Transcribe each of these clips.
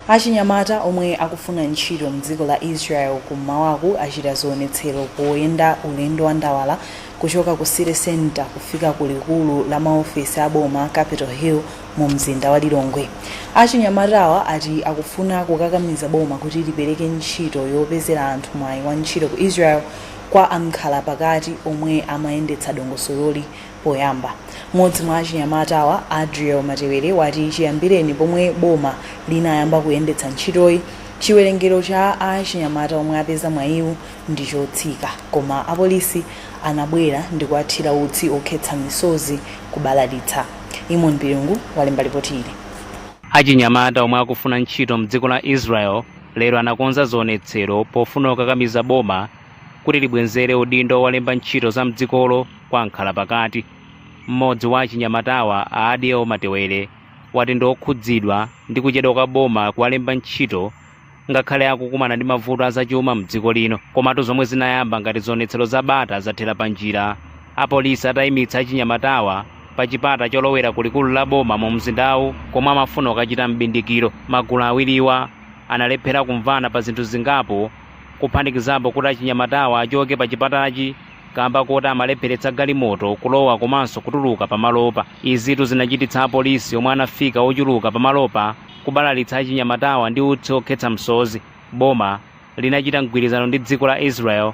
Achinyamata omwe akufuna ntchito mdziko la Israel kummawaku achita zionetsero poyenda ulendo wa ndawala kuchoka ku City Centre kufika ku likulu la maofesi a boma, Capitol Hill, mu mzinda wa Lilongwe. Achinyamatawa ati akufuna kukakamiza boma kuti lipereke ntchito yopezera anthu mwayi wa ntchito ku Israel kwa amkhalapakati omwe amayendetsa dongosololi poyamba. Mmodzi mwa achinyamatawa, Adriel Matewere, wati chiyambireni pomwe boma linayamba kuyendetsa ntchitoyi, chiwerengero cha achinyamata omwe apeza mwayiwu ndi chotsika. Koma apolisi anabwera ndikuwathira utsi okhetsa misozi kubalalitsa. Imon Pilungu walemba lipoti ili. Achinyamata omwe akufuna ntchito mdziko la Israel lero anakonza zionetsero pofuna kukakamiza boma kuti libwenzere udindo wolemba ntchito za mdzikolo kwa mkhalapakati. Mmodzi wa achinyamatawa, a Adiel Matewere, wati ndi okhudzidwa ndi kuchedwa kwa boma kuwalemba ntchito ngakhale akukumana ndi mavuto azachuma mdziko lino. Komatu zomwe zinayamba ngati zionetsero za bata zathera pa njira apolisi atayimitsa achinyamatawa pa chipata cholowera ku likulu la boma mu mzindawu komwe amafuna kukachita m'bindikiro. Magulu awiriwa analephera kumvana pa zinthu zingapo, kuphatikizapo kuti achinyamatawa achoke pa chipatachi kamba koti amalepheretsa galimoto kulowa komanso kutuluka pamalopa. Izitu zinachititsa apolisi omwe anafika ochuluka pamalopa kubalalitsa achinyamatawa ndi utsi okhetsa msozi. Boma linachita mgwirizano ndi dziko la Israel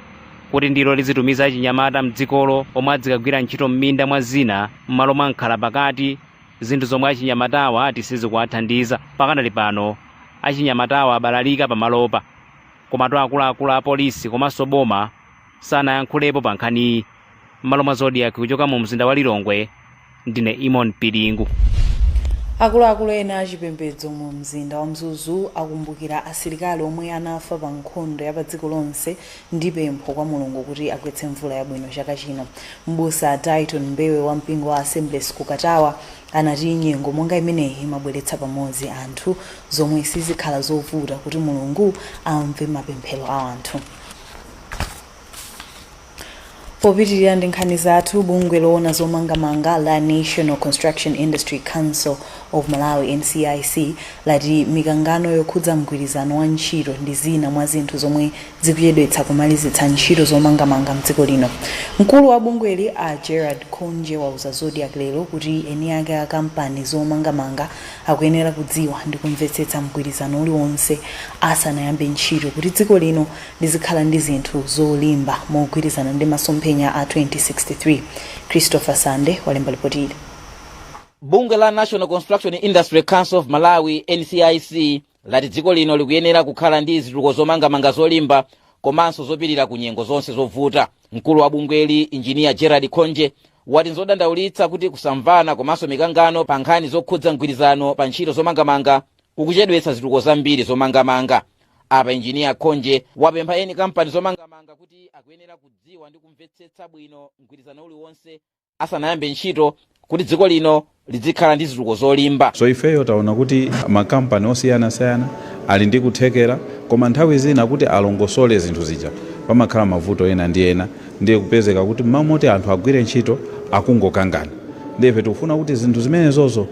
kuti ndilo lizitumiza achinyamata mdzikolo omwe adzikagwira ntchito m'minda mwa zina m'malo mwa mkhalapakati, zinthu zomwe achinyamatawa ati sizikuwathandiza. Pakanali pano achinyamatawa abalalika pamalopa, komatu akuluakulu a polisi komanso boma sanayankhulepo pa nkhaniyi. M'malo mwa Zodiak, kuchoka mu mzinda wa Lilongwe, ndine Imon Pilingu. Akuluakulu ena achipembedzo mu mzinda wa Mzuzu akumbukira asilikali omwe anafa pa nkhondo ya pa dziko lonse ndi pempho kwa Mulungu kuti agwetse mvula yabwino chaka chino. Mbusa Dayton Mbewe wa mpingo wa Assemblies ku Katawa anati nyengo monga imeneyi imabweretsa pamodzi anthu, zomwe sizikhala zovuta kuti Mulungu amve mapemphero a anthu. Popitirira ndi nkhani zathu, bungwe loona zomangamanga la National Construction Industry Council of Malawi, NCIC, lati mikangano yokhudza mgwirizano wa ntchito ndi zina mwa zinthu zomwe zikuchedwetsa kumalizitsa ntchito zomangamanga mdziko lino. Mkulu wa bungweli, a Gerard Khonje, wauza Zodiak lero kuti eni ake a kampani zomangamanga akuyenera kudziwa ndi kumvetsetsa mgwirizano uliwonse asanayambe ntchito kuti dziko lino lizikhala ndi zinthu zolimba mogwirizana ndi masomphenya a 2063. Christopher Sande walemba lipoti ili. Bungwe la National Construction Industry Council of Malawi, NCIC, lati dziko lino likuyenera kukhala ndi zitukuko zomangamanga zolimba komanso zopirira ku nyengo zonse zovuta. Mkulu wa bungweli, Injiniya Gerard Khonje, wati nzodandaulitsa kuti kusamvana komanso mikangano pa nkhani zokhudza mgwirizano pa ntchito zomangamanga kukuchedwetsa zitukuko zambiri zomangamanga. Apa Injiniya Khonje wapempha eni kampani zomangamanga kuti akuyenera kudziwa ndi kumvetsetsa bwino mgwirizano uliwonse asanayambe ntchito kuti dziko lino lizikhala ndi zitukuko zolimba. So ifeyo taona kuti makampani osiyanasiyana ali ndi kuthekera, koma nthawi zina kuti alongosole zinthu zija pamakhala mavuto ena ndi ena, ndiye kupezeka kuti mmamoti anthu agwire ntchito akungokangana. Ndiye ife tikufuna kuti zinthu zimenezozo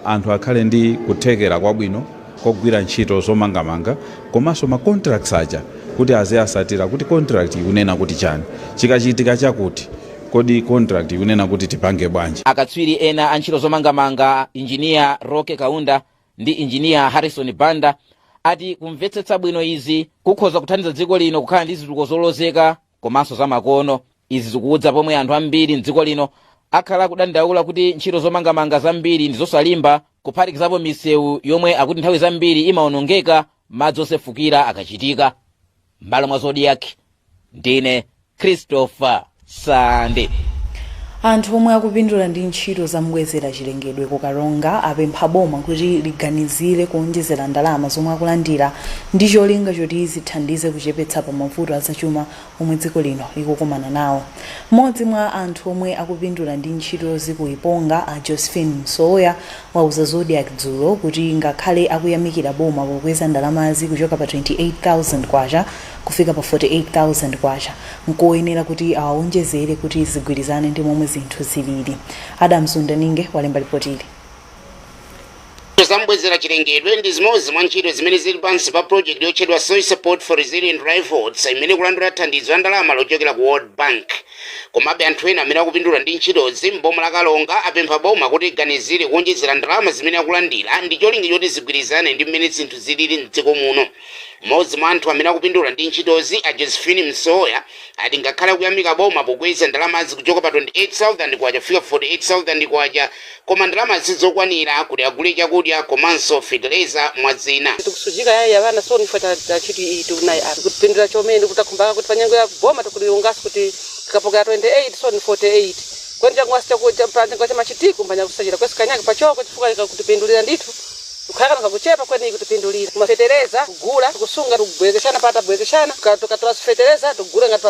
anthu akhale ndi kuthekera kwabwino kogwira ntchito zomangamanga, komanso ma contracts aja kuti aziyasatira kuti contract ikunena kuti chani, chikachitika chakuti kodi contract ikunena kuti tipange bwanji. Akatswiri ena a ntchito zomangamanga, Injiniya Roke Kaunda ndi Injiniya Harrison Banda, ati kumvetsetsa bwino izi kukhoza kuthandiza dziko lino kukhala ndi zitukuko zolozeka komanso zamakono. Izi zikudza pomwe anthu ambiri mdziko lino akhala akudandaula kuti ntchito zomangamanga zambiri ndi zosalimba, kuphatikizapo misewu yomwe akuti nthawi zambiri imawonongeka madzi osefukira akachitika. M'malo mwa Zodiak, ndine Christopher Sande. Anthu omwe akupindula ndi ntchito zambwezera chilengedwe ku Karonga apempha boma kuti liganizire kuonjezera ndalama zomwe akulandira ndi cholinga choti zithandize kuchepetsa pa mavuto azachuma omwe dziko lino likukumana nawo. Mmodzi mwa anthu omwe akupindula ndi ntchitozi ku Iponga, a Josephine Msowoya, wauza Zodiak dzulo kuti ngakhale akuyamikira boma pokweza ndalamazi kuchoka pa 28,000 kwacha kufika pa 48,000 kwacha, nkoyenera kuti awawonjezere kuti zigwirizane ndi momwe zinthu zilili. Adams Undaninge walemba lipoti ili. Zambwezera chilengedwe ndi zimodzi mwa ntchito zimene zili pansi pa project yotchedwa Soil Support for Resilient Livelihoods, imene kulandira thandizo la ndalama lochokera ku World Bank. Komabe anthu ena amene akupindula ndi ntchitozi m'boma la Karonga apempha boma kuti iganizire kuonjezera ndalama zimene akulandira ndi cholinga choti zigwirizane ndi mmene zinthu zilili mdziko muno. Mmodzi mwa anthu amene akupindula ndi ntchitozi, a Josephine Msoya, ati ngakhale kuyamika boma pokweza ndalamazi kuchoka pa 28,000 kwacha kufika 48,000 kwacha, koma ndalama sizokwanira kuti agule chakudya komanso feteleza, mwa zina. Tikusujika yayi avana, so nifa ta ntchito iyi tikunayi apa tikupindula chomene kutakumbaka kuti panyengo ya boma tikuliyungaso kuti tikapokera 28, so ni 48 kwene chakumwasi panyengo cha machitiko mbanya kusachita kwesi kanyaka pachoko chifukwa kutipindulira ndithu, kukhala kakuchepa kweni kutipindulira kumafetereza kugula kusunga tukubwerekeshana pata bwerekeshana tukatola fetereza tukugula ngati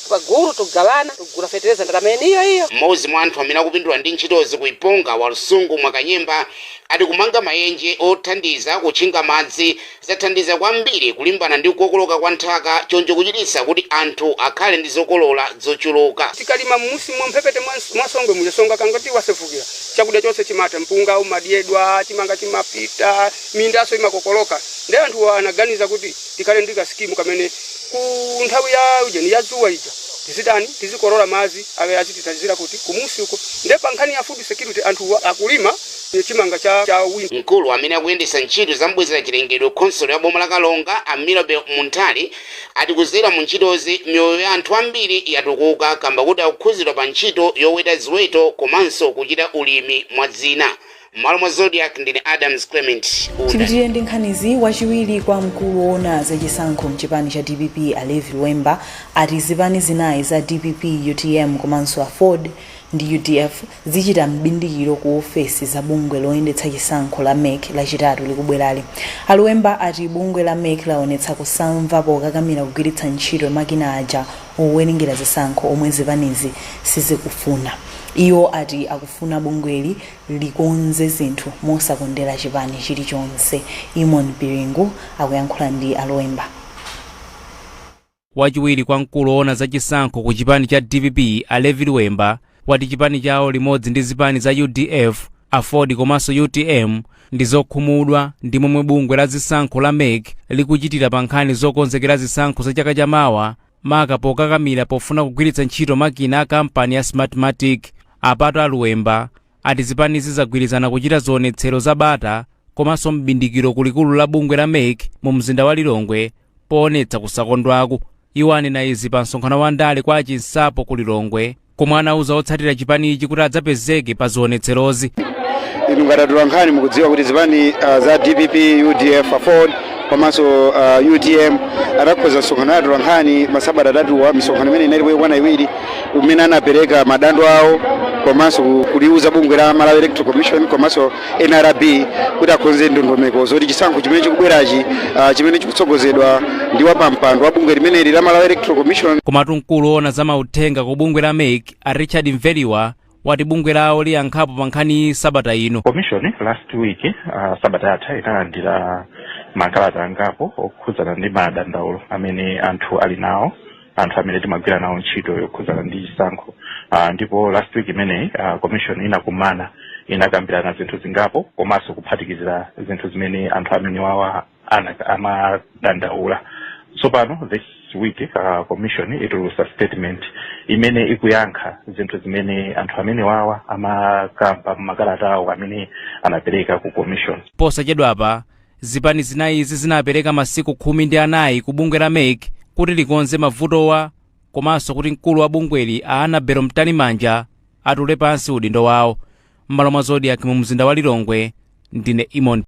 pa gulu tukugawana tukugula fetereza ndalama eni iyo iyo. Mmodzi mwa anthu amene akupindula ndi ntchitozi kuiponga Walusungu Mwakanyemba ati kumanga mayenje othandiza kutchinga madzi zathandiza kwambiri kulimbana ndi kukokoloka kwa nthaka, choncho kuchititsa kuti anthu akhale ndi zokolola zochuluka. Tikalima mmusi mwa mphepete mwa Songwe muja, Songa kangoti wasefukira, chakudya chonse chimata, mpunga umadyedwa, chimanga chimapita, mindaso imakokoloka. Ndiye anthu anaganiza kuti tikhale ndi ka scheme kamene ku nthawi ya ujeni ya dzuwa ija tizitani, tizikolola madzi awe azitithandizira kuti kumusi uko. Ndiye pa nkhani ya food security anthu akulima chimanga cha winter. Mkulu amene akuyendetsa ntchito zambwezera chilengedwe khonsolo ya boma la Karonga, a Mirabel Munthali, ati kuzera mu ntchitozi miyoyo ya anthu ambiri yatukuka kamba kuti akukhuzidwa pa ntchito yoweta ziweto komanso kuchita ulimi, mwa zina. M'malo mwa Zodiak, ndine Adams Clement Uda. Tipitirire ndi nkhanizi. Wachiwiri kwa mkulu woona zachisankho mchipani cha DPP, a Levi Lwemba, ati zipani zinayi za DPP, UTM komanso AFORD ndi UDF zichita mbindikiro ku ofesi za bungwe loyendetsa chisankho la MEC Lachitatu likubwerali. A Lwemba ati bungwe la MEC laonetsa kusamva pokakamira kugwiritsa ntchito makina aja owerengera zisankho omwe zipanizi sizikufuna. Iwo ati akufuna bungweli likonze zinthu mosakondera chipani chilichonse. Imon Piringu akuyankhula ndi a Lwemba. Wachiwiri kwa mkulu woona zachisankho ku chipani cha DPP, a Levi Lwemba, wati chipani chawo limodzi ndi zipani za UDF, AFORD komanso UTM ndi zokhumudwa ndi momwe bungwe la zisankho la MEC likuchitira pa nkhani zokonzekera zisankho za chaka chamawa, maka pokakamira pofuna kugwiritsa ntchito makina a kampani ya Smartmatic. Apatu a Lwemba ati zipanizi zagwirizana kuchita zionetsero za bata komanso mbindikiro kulikulu la bungwe la MEC mu mzinda wa Lilongwe poonetsa kusakondwaku. Iwo anena izi pa msonkhano wa ndale kwa Chinsapo ku Lilongwe, komwe anauza otsatira chipanichi kuti adzapezeke pa zionetserozi. Inu ngati atolankhani mukudziwa kuti zipani za DPP, UDF, AFORD komanso UTM adakhoza msonkhano wa atolankhani masabata atatuwa. Misonkhano imene inalipo yokwana iwiri, umene anapereka madando awo komanso kuliuza bungwe la Malawi Electoral Commission komanso NRB kuti akonze ndondomeko zoti chisankho chimene chikubwerachi, chimene chikutsogozedwa ndi wapampando wa bungwe limeneli la Malawi Electoral Commission. Komatu mkulu woona za mauthenga ku bungwe la MEC, a Richard Mveriwa, wati bungwe lawo liyankhapo pa nkhani sabata ino. Commission last week, sabata yatha, inalandira makalata angapo okhudzana ndi madandaulo amene anthu ali nawo, anthu amene timagwira nawo ntchito yokhudzana ndi chisankho. Ndipo last week imeneyi commission inakumana, inakambirana zinthu zingapo komanso kuphatikizira zinthu zimene anthu amene wawa amadandaula. Tsopano this week commission itulutsa statement imene ikuyankha zinthu zimene anthu amene wawa amakamba m'makalata awo amene anapereka ku commission. Posachedwapa zipani zinayizi zinapereka masiku 14 ku bungwe la MEC kuti likonze mavutowa komanso kuti mkulu wa bungweli, a Annabel Mtalimanja, atule pansi udindo wawo. M'malo mwa Zodiak mu mzinda wa Lilongwe, ndine Imon.